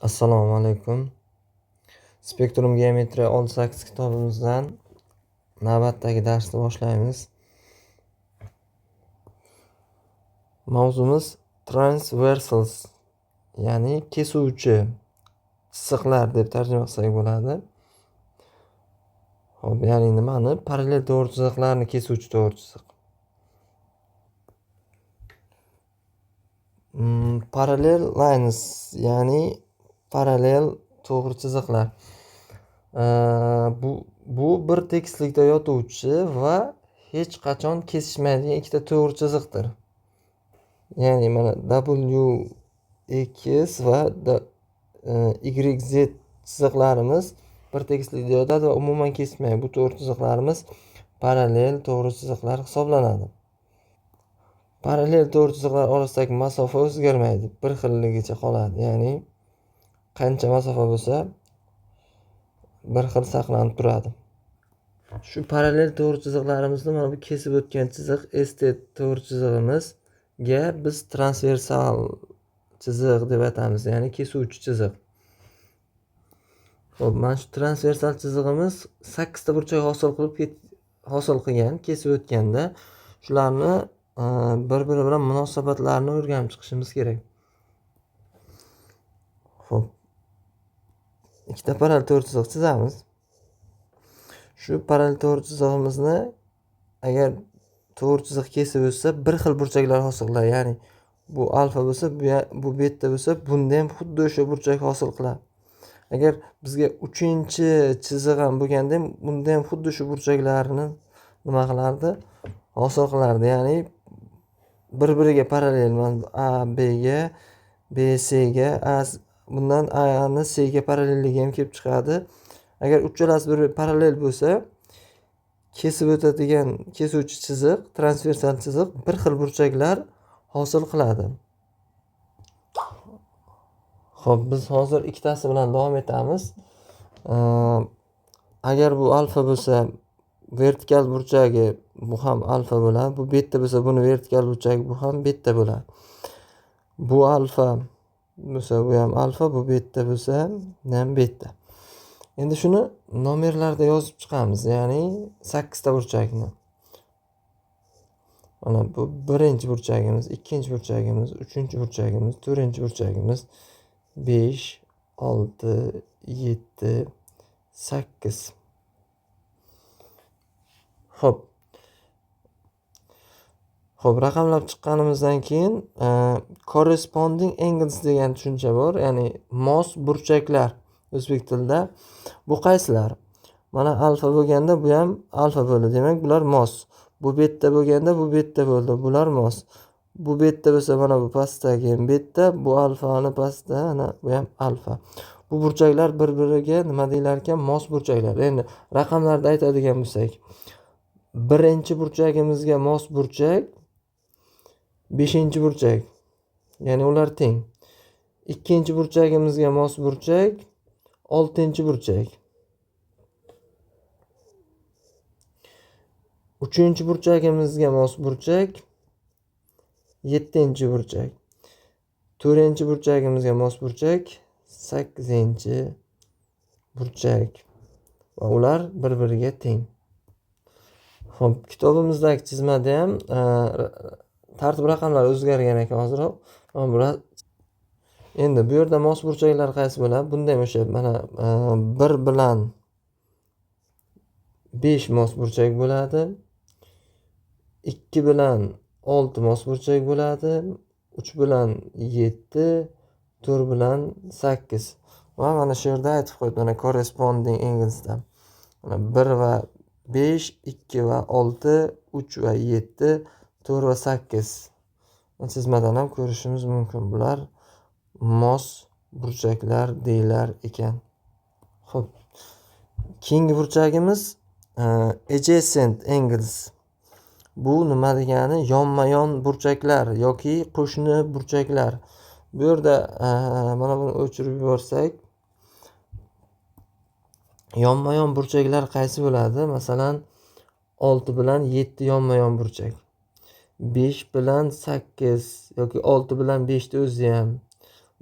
Assalomu alaykum. Spektrum geometriya 6-8 kitobimizdan navbatdagi darsni boshlaymiz. Mavzumiz transversals, ya'ni kesuvchi chiziqlar deb tarjima qilsak bo'ladi. Xo'p, ya'ni nimani? Parallel to'g'ri chiziqlarni kesuvchi to'g'ri chiziq. Parallel lines, ya'ni parallel to'g'ri chiziqlar. Bu bir tekislikda yotuvchi va hech qachon kesishmaydigan ikkita to'g'ri chiziqdir. Ya'ni mana WX va YZ chiziqlarimiz bir tekislikda yotadi va umuman kesishmaydi. Bu to'g'ri chiziqlarimiz parallel to'g'ri chiziqlar hisoblanadi. Parallel to'g'ri chiziqlar orasidagi masofa o'zgarmaydi, bir xilligicha qoladi. Ya'ni qancha masofa bo'lsa bir xil saqlanib turadi. Shu parallel to'g'ri chiziqlarimizni mana bu kesib o'tgan chiziq ST to'g'ri chizig'imizga biz transversal chiziq deb aytamiz, ya'ni kesuvchi chiziq. Xo'p, mana shu transversal chizig'imiz 8 ta burchak hosil qilgan, kesib o'tganda shularni bir-biri bilan munosabatlarini o'rganib chiqishimiz kerak. Xo'p. Ikkita parallel to'g'ri chiziq chizamiz. Shu parallel to'g'ri chizig'imizni agar to'g'ri chiziq kesib o'tsa, bir xil burchaklar hosil qiladi. Ya'ni bu alfa bo'lsa, bu beta bo'lsa, bunda ham xuddi o'sha burchak hosil qiladi. Agar bizga uchinchi chiziq ham bo'lganda ham, bunda ham xuddi shu burchaklarni nima qilardi? Hosil qilardi. Ya'ni bir-biriga parallel, mana A B ga, B C ga, A bundan A ni C ga parallelligi ham kelib chiqadi. Agar uchalasi bir-biriga parallel bo'lsa, kesib o'tadigan kesuvchi chiziq, transversal chiziq bir xil burchaklar hosil qiladi. Xo'p, biz hozir ikkitasi bilan davom etamiz. Agar bu alfa bo'lsa, vertikal burchagi bu ham alfa bo'ladi. Bu beta bo'lsa, buni vertikal burchagi bu ham beta bo'ladi. Bu alfa bo'lsa, bu ham alfa, bu beta bo'lsa, bu ham beta. Endi shuni nomerlarda yozib chiqamiz, ya'ni 8 ta burchakni. Mana bu birinchi burchagimiz, ikkinchi burchagimiz, uchinchi burchagimiz, to'rtinchi burchagimiz, 5, 6, 7, 8. Xo'p. Xo'p, raqamlab chiqqanimizdan keyin corresponding angles degan tushuncha bor, ya'ni mos burchaklar o'zbek tilida. Bu qaysilar? Mana alfa bo'lganda bu ham alfa bo'ldi. Demak, bular mos. Bu beta bo'lganda bu beta bo'ldi. Bular mos. Bu beta bo'lsa, mana bu pastdagi ham beta, bu alfani pastda, mana bu ham alfa. Bu burchaklar bir-biriga nima deyilar ekan? Mos burchaklar. Endi raqamlarda aytadigan bo'lsak, birinchi burchagimizga mos burchak 5-burchak. Ya'ni ular teng. Ikkinchi burchagimizga mos burchak 6-burchak. Uchinchi burchagimizga mos burchak 7-burchak. To'rtinchi burchagimizga mos burchak 8-burchak. Va ular bir-biriga teng. Xo'p, kitobimizdagi chizmada ham tartib raqamlar o'zgargan ekan ozroq. Mana bular. Endi bu yerda mos burchaklar qaysi bo'ladi? Bunda ham o'sha mana 1 bilan 5 mos burchak bo'ladi. 2 bilan 6 mos burchak bo'ladi. 3 bilan 7, 4 bilan 8. Va mana shu yerda aytib qo'ydi, mana corresponding anglesda. Mana 1 va 5, 2 va 6, 3 va 7, 4 va 8. Chizmadan ham ko'rishimiz mumkin. Bular mos burchaklar deyilar ekan. Xo'p. Keyingi burchagimiz adjacent angles. Bu nima degani? Yonma-yon burchaklar yoki qo'shni burchaklar. Bu yerda mana buni o'chirib yuborsak, yonma-yon burchaklar qaysi bo'ladi? Masalan, 6 bilan 7 yonma-yon burchak. 5 bilan 8 yoki 6 bilan 5 ni o'zi ham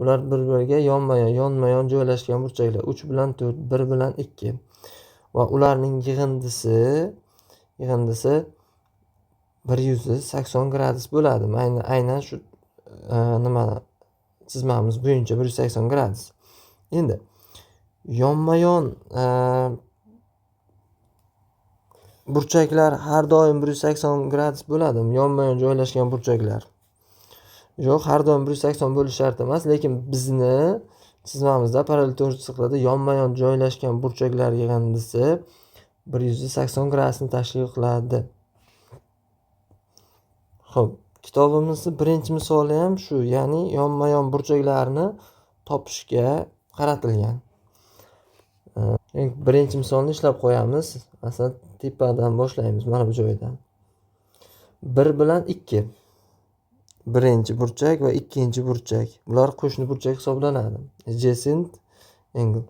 Bular bir-biriga yonma-yon joylashgan burchaklar. 3 bilan 4, 1 bilan 2. Va ularning yig'indisi 180 gradus bo'ladi. Aynan shu nima chizmamiz bo'yicha 180 gradus. Endi yonma-yon burchaklar har doim 180 gradus bo'ladimi? Yonma-yon joylashgan burchaklar. Yo'q, har doim 180 bo'lishi shart emas, lekin bizni chizmamizda parallel to'rt chiziqlarda yonma-yon joylashgan burchaklar yig'indisi 180 gradusni tashkil qiladi. Xo'p, kitobimizning birinchi misoli ham shu, ya'ni yonma-yon burchaklarni topishga qaratilgan. Birinchi misolni ishlab qo'yamiz. Masalan, tepadan boshlaymiz, mana bu joydan. 1 bilan 2. Birinchi burchak va ikkinchi burchak. Bular qo'shni burchak hisoblanadi. Adjacent angle.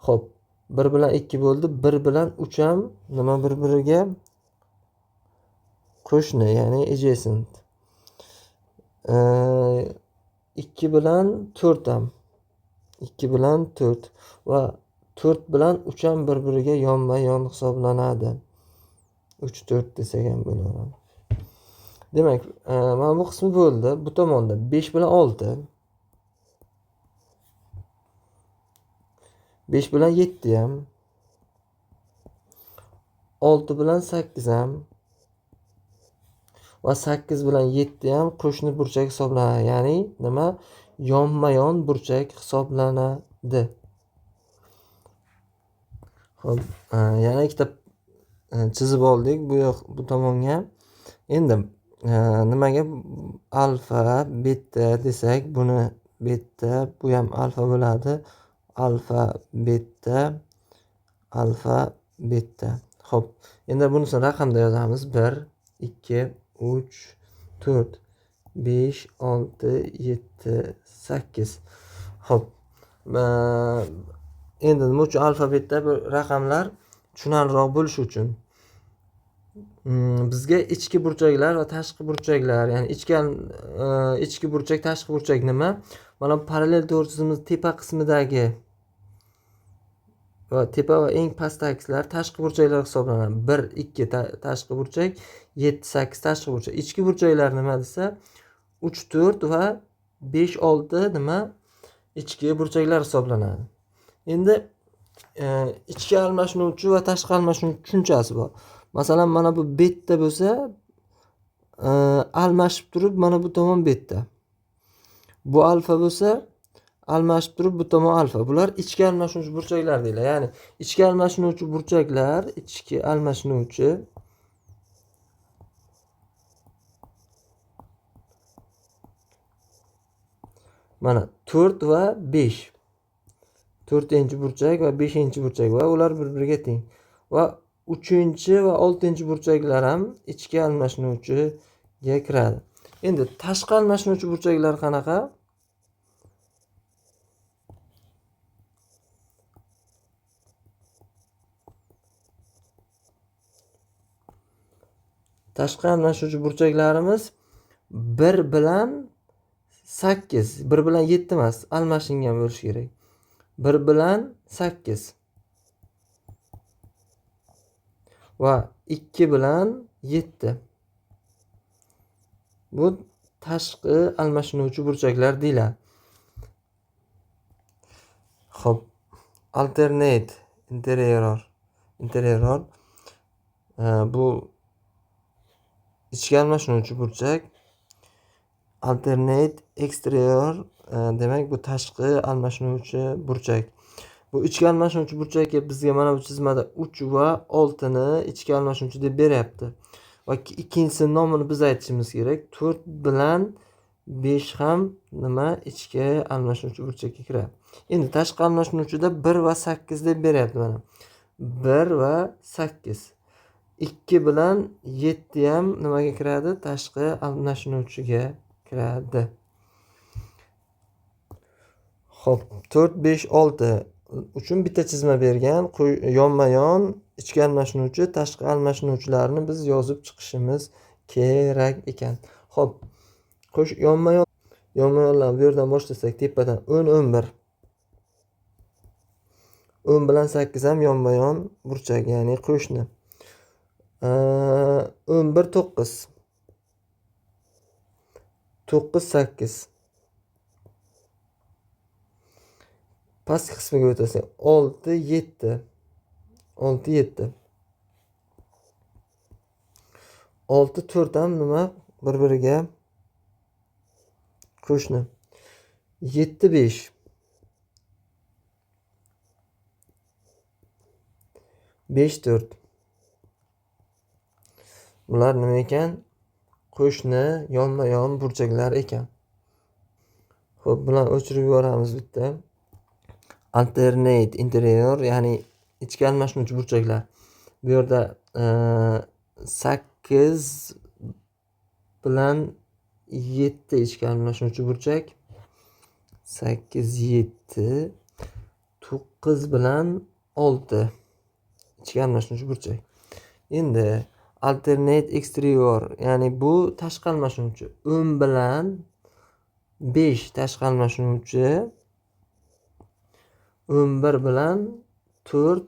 Xo'p, 1 bilan 2 bo'ldi. 1 bilan 3 ham nima bir-biriga qo'shni, ya'ni adjacent. 2 bilan 4 ham. 2 bilan 4 va 4 bilan 3 ham bir-biriga yonma-yon hisoblanadi. 3 4 desak ham bo'laveradi. Demak, mana bu qismi bo'ldi. Bu tomonda 5 bilan 6. 5 bilan 7 ham. 6 bilan 8 ham. Va 8 bilan 7 ham qo'shni burchak hisoblanadi. Ya'ni nima? Yonma-yon burchak hisoblanadi. Xo'p, yana ikkita chizib oldik bu yoq bu tomonga. Endi nimaga alfa, beta desak, buni beta, bu ham alfa bo'ladi. Alfa, beta, alfa, beta. Xo'p, endi bunisini raqamda yozamiz. 1 2 3 4 5 6 7 8. Xo'p, endi nima uchun alfabetda bu raqamlar tushunarliroq bo'lishi uchun bizga ichki burchaklar va tashqi burchaklar, ya'ni ichki burchak, tashqi burchak nima? Mana parallel to'rt chizig'imiz tepa qismidagi va tepa va eng pastdagilar tashqi burchaklar hisoblanadi. 1 2 tashqi burchak, 7 8 tashqi burchak. Ichki burchaklar nima desa, 3 4 va 5 6 nima? Ichki burchaklar hisoblanadi. Endi ichki almashinuvchi va tashqi almashinuvchi tushunchasi bor. Masalan, mana bu beta bo'lsa, almashib turib mana bu tomon beta. Bu alfa bo'lsa, almashib turib bu tomon alfa. Bular ichki almashinuvchi burchaklar deyiladi. Ya'ni ichki almashinuvchi burchaklar, ichki almashinuvchi mana 4 va 5. 4-burchak va 5-burchak va ular bir-biriga teng. Va 3-chi va 6-burchaklar ham ichki almashinuvchiga kiradi. Endi tashqi almashinuvchi burchaklar qanaqa? Tashqi almashinuvchi burchaklarimiz 1 bilan 8, 1 bilan 7 emas, almashingan bo'lishi kerak. 1 bilan 8 va 2 bilan 7. Bu tashqi almashinuvchi burchaklar deyiladi. Xo'p, alternate interior. Interior bu ichki almashinuvchi burchak. Alternate exterior demak bu tashqi almashinuvchi burchak. Bu ichki almashinuvchi burchakka bizga mana bu chizmada 3 va 6 ni ichki almashinuvchi deb beryapti. Va ikkinchisini nomini biz aytishimiz kerak. 4 bilan 5 ham nima ichki almashinuvchi burchakka kiradi. Endi tashqi almashinuvchida 1 va 8 deb beryapti mana. 1 va 8. 2 bilan 7 ham nimaga kiradi? Tashqi almashinuvchiga kiradi. Xo'p, 4 5 6 uchun bitta chizma bergan. Yonma-yon ichki almashinuvchi, tashqi almashinuvchilarni biz yozib chiqishimiz kerak ekan. Xo'p, yonma-yon Yonma-yonlarni bu yerdan boshlasak, tepadan 10 11. 10 bilan 8 ham yonma-yon burchak, ya'ni qo'shni. 11 9. 9 8. Pastki qismiga o'tasak, 6 7. 6 7. 6 4 ham nima? Bir-biriga qo'shni. 7 5. 5 4. Bular nima ekan? Qo'shni yonma-yon burchaklar ekan. Xo'p, bularni o'chirib yuboramiz bitta. Alternate interior, ya'ni ichki almashinuvchi burchaklar. Bu yerda 8 bilan 7 ichki almashinuvchi burchak. 8 7, 9 bilan 6 ichki almashinuvchi burchak. Endi alternate exterior, ya'ni bu tashqi almashinuvchi. 10 bilan 5 tashqi almashinuvchi, 11 bilan 4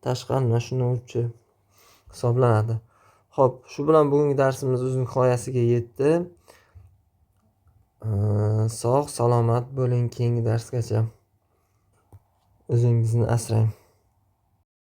tashqi almashinuvchi hisoblanadi. Xo'p, shu bilan bugungi darsimiz o'z nihoyasiga yetdi. Sog' salomat bo'ling, keyingi darsgacha. O'zingizni asrang.